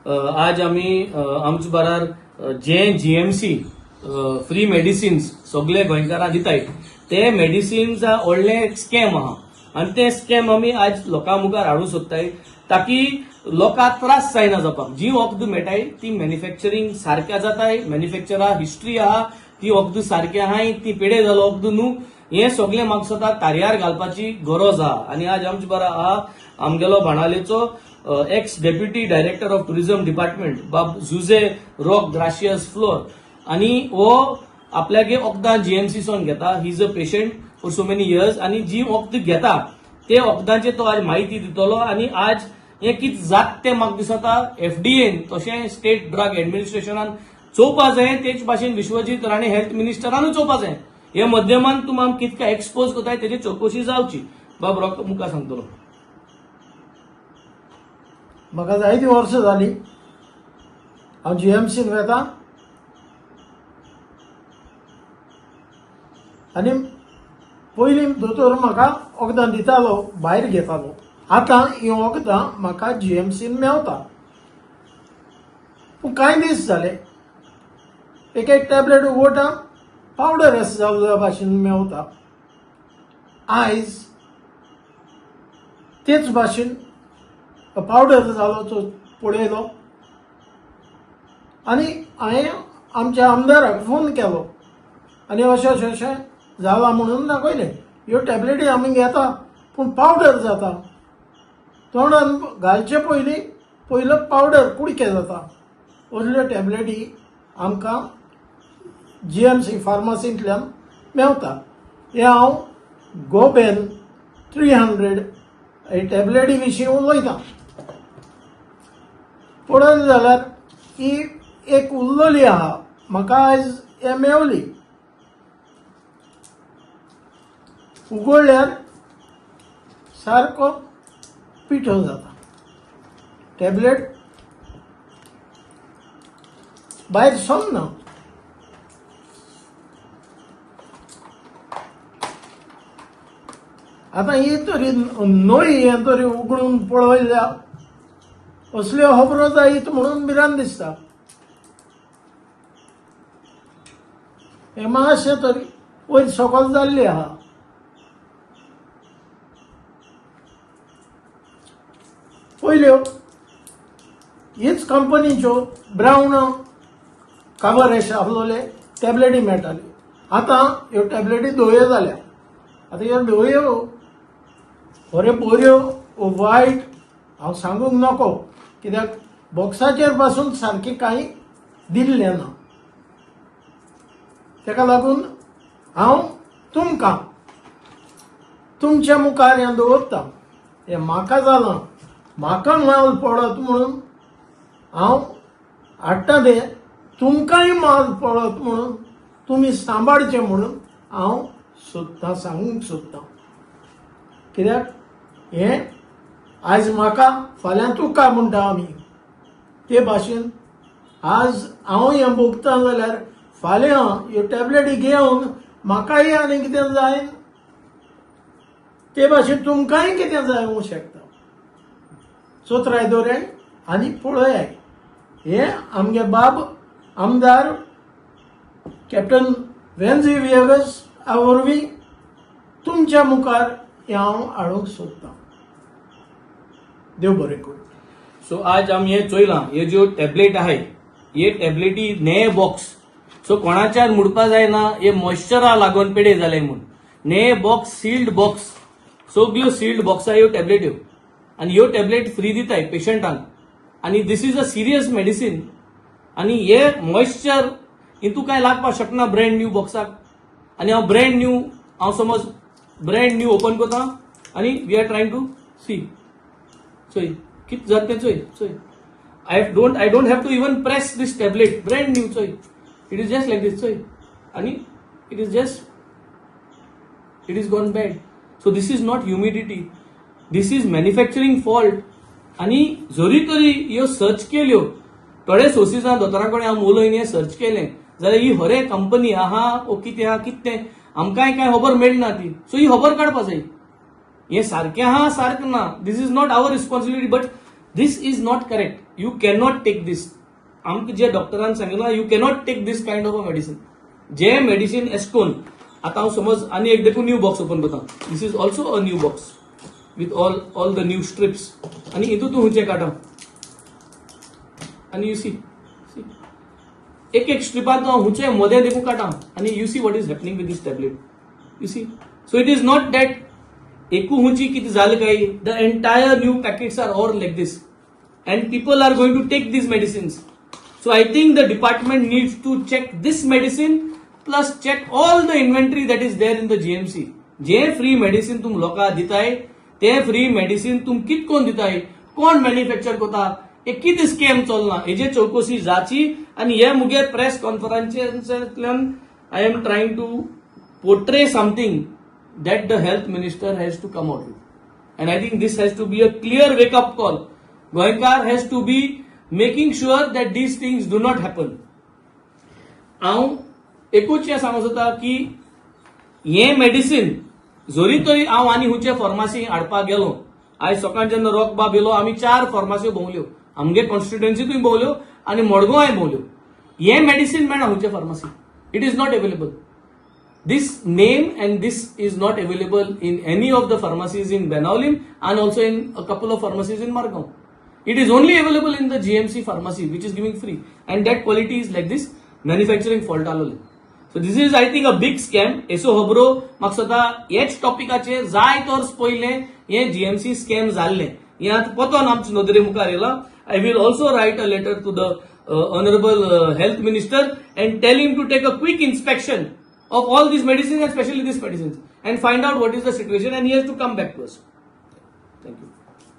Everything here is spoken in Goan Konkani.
आज आमी आमचे बरार जे जीएमसी फ्री मेडिसिन्स सगळे गोंयकारांक दिताय ते मेडिसिन्स व्हडलें एक स्कॅम आहा आनी ते स्कॅम आमी आज लोकां मुखार हाडूंक सोदताय ताकी लोकांक त्रास जायना जावपाक. जी वखदां मेळटाय ती मॅन्युफॅक्चरींग सारक्या जाताय, मॅन्युफॅक्चरा हिस्ट्री आहा, ती वखदां सारकी आहाय, ती पेडे जालो वखदां न्हू, हें सगळें म्हाका दिसता तारयार घालपाची गरज आहा. आनी आज आमचे बरा आहा आमगेलो बाणावलेचो ex deputy director of tourism department बाब जुझे रॉक ग्राशियस फ्लोर आनी हो आपल्यागे वखदां जीएमसी सोन घेता. He is a patient for so many years आनी जी वखदां घेता ते वखदांचे तो आज म्हायती दितलो. आनी आज हें कितें जाता तें म्हाका दिसता एफडीएन तशें स्टेट ड्रग एडमिनिस्ट्रेशनान चोवपा जाय, तेच भाशेन विश्वजीत राणे हेल्थ मिनिस्टरानूय चोवपा जाय. हे माध्यमान तुमी आमकां कितके एक्सपोज करताय तेजी चवकशी जावची. बाब रॉक मुखार सांगतलो. म्हाका जायतीं वर्सां जालीं हांव जीएमसीन वेता आनी पयलीं दोतोर म्हाका वखदां दितालो, भायर घेतालो. आतां हीं वखदां म्हाका जीएमसीन मेवता. पूण कांय दीस जाले एक एक टॅबलेट उगडटा, पावडर अशें जाल्ल्या भाशेन मेवता. आयज तेच भाशेन पावडर जालो तो पळयलो आनी हांवें आमच्या आमदाराक फोन केलो आनी अशें अशें अशें जालां म्हणून दाखयलें. ह्यो टॅबलेटी आमी घेता पूण पावडर जाता, तोंडान घालचे पयलीं पयलो पावडर कुडके जाता. असल्यो टॅबलेटी आमकां जीएमसी फार्मासींतल्यान मेवता. हें हांव गोबेन 300 हे टॅबलेटी विशीं उलयतां. पळोवंक जाल्यार ही एक उरलेली आहा, म्हाका आयज हें मेवली. उगडल्यार सारको पिठो जाता, टॅबलेट भायर सरना. आतां ही तरी नळी हें तरी उगडून पळयल्या असल्यो खबरो जायत म्हणून भिरांत दिसता. हें मातशें तरी वयर सकल जाल्ली आहा. पयल्यो हीच कंपनीच्यो ब्रावन काबर अशे आसलेले टॅबलेटी मेळटाल्यो. आतां ह्यो टॅबलेटी धवयो जाल्या. आतां ह्यो धवयो बऱ्यो बऱ्यो वायट हांव सांगूंक नको, कित्याक बॉक्साचेर पासून सारकें कांय दिल्लें ना. ताका लागून हांव तुमकां तुमच्या मुखार हें दवरता. हें म्हाका जालां, म्हाका माल पडत म्हणून हांव हाडटा तें, तुमकांय माल पडत म्हणून तुमी सांबाळचें म्हणून हांव सोदतां, सांगूंक सोदतां. कित्याक हें आयज म्हाका फाल्यां तुका म्हणटा आमी, ते भाशेन आज हांव हें भोगता जाल्यार फाल्यां ह्यो टॅबलेटी घेवन म्हाकाय आनी कितें जाय, ते भाशेन तुमकांय कितें जाय होवंक शकता. चोत्राय दवराय आनी पळयाय. हे आमगे बाब आमदार कॅप्टन वेन्झी व्हिएगस वरवीं तुमच्या मुखार हें हांव हाडूंक सोदतां. देव बरें करूं. सो आज आमी हे चोयलां, हे ज्यो टॅबलेट आहाय हे टॅबलेटी ने बॉक्स, सो कोणाच्यान म्हणपा जायना हे मॉइश्चरा लागून पेडे जाले म्हूण. ने बॉक्स, सिल्ड बॉक्स, सगल्यो सिल्ड बॉक्सा ह्यो टॅबलेट्यो आनी ह्यो टॅबलेट फ्री दिताय पेशंटांक. आनी this is a serious medicine आनी हे मॉइश्चर हितू कांय लागपाक शकना ब्रँड न्यू बॉक्साक. आनी हांव ब्रँड न्यू, हांव समज ब्रँड न्यू ओपन करता आनी we are trying to see, चोय कित जाता तें, चोय चोय. I don't have to even press this tablet, brand new. चोय, it is just like this, चोय, आनी it is just, it is gone bad. So this is not humidity, this is manufacturing fault. आनी जरी तरी ह्यो सर्च केल्यो थोडे सोर्सीसान, दोतोरा कडेन हांव उलोवन हें सर्च केलें जाल्यार ही खरें कंपनी आहा ओ कितें आहा कितें तें आमकांय कांय खबर मेळना ती. सो ही खबर काडपा जाय, हें सारकें आहा सारकें ना. This is not our responsibility, but This is not correct. You cannot take this. आमकां जे डॉक्टरान सांगिलां, you cannot take this kind of a medicine. J medicine ascon आतां हांव समज आनी एक देखून न्यू बॉक्स ओपन करता. This is also a new box with all the new strips. आनी हितून तूं खंयचें काडटा आनी you see, एक एक स्ट्रिपांत हांव हुंचे मदें देखून काडटा आनी you see what is happening with this tablet, you see. So it is not that एकू हुंची कितें जालें काय. The entire new packets are all like this and people are going to take these medicines. So I think the department needs to check this medicine, plus check all the inventory that is there in the GMC. J free medicine तुम लोकांक दिताय, ते फ्री मेडिसिन तुम कित कोण दिताय, कोण मॅन्युफॅक्चर करता, हे कितें स्कॅम चल्ला, हेजे चवकशी जाची. आनी हे मुगे press कॉन्फरन्सांतल्यान I am trying to portray something that the health minister has to come out with. And I think this has to be a clear wake up call. गोंयकार has to be making sure that these things do not happen. हांव एकूच हें सांगूंक सोदता की हें मेडिसीन जरी तरी हांव आनी खंयचे फार्मासी हाडपाक गेलो, आयज सकाळ जेन्ना रोक बाब येयलो, आमी चार फार्मास्यो भोंवल्यो, आमगे कॉन्स्टिट्युएन्सीतूय भोंवल्यो आनी मडगांवाय भोंवल्यो. हें मेडिसीन मेळना खंयचे pharmacy. It is not available. This name and this is not available in any of the pharmacies in Benaulim and also in a couple of pharmacies in Margao. It is only available in the GMC pharmacy, which is giving free, and that quality is like this, manufacturing fault आलोले. So this is, I think, a big scam. हेचो खबरो म्हाका दिसता हेच टॉपिकाचेर जायत वर्स पयलें हें जीएमसी स्कॅम जाल्लें, हें आतां पोतोन आमच्या नदरे मुखार येयलां. I will also write a letter to the honourable health minister and tell him to take a quick inspection of all these medicines and especially these medicines and find out what is the situation, and he has to come back to us. Thank you.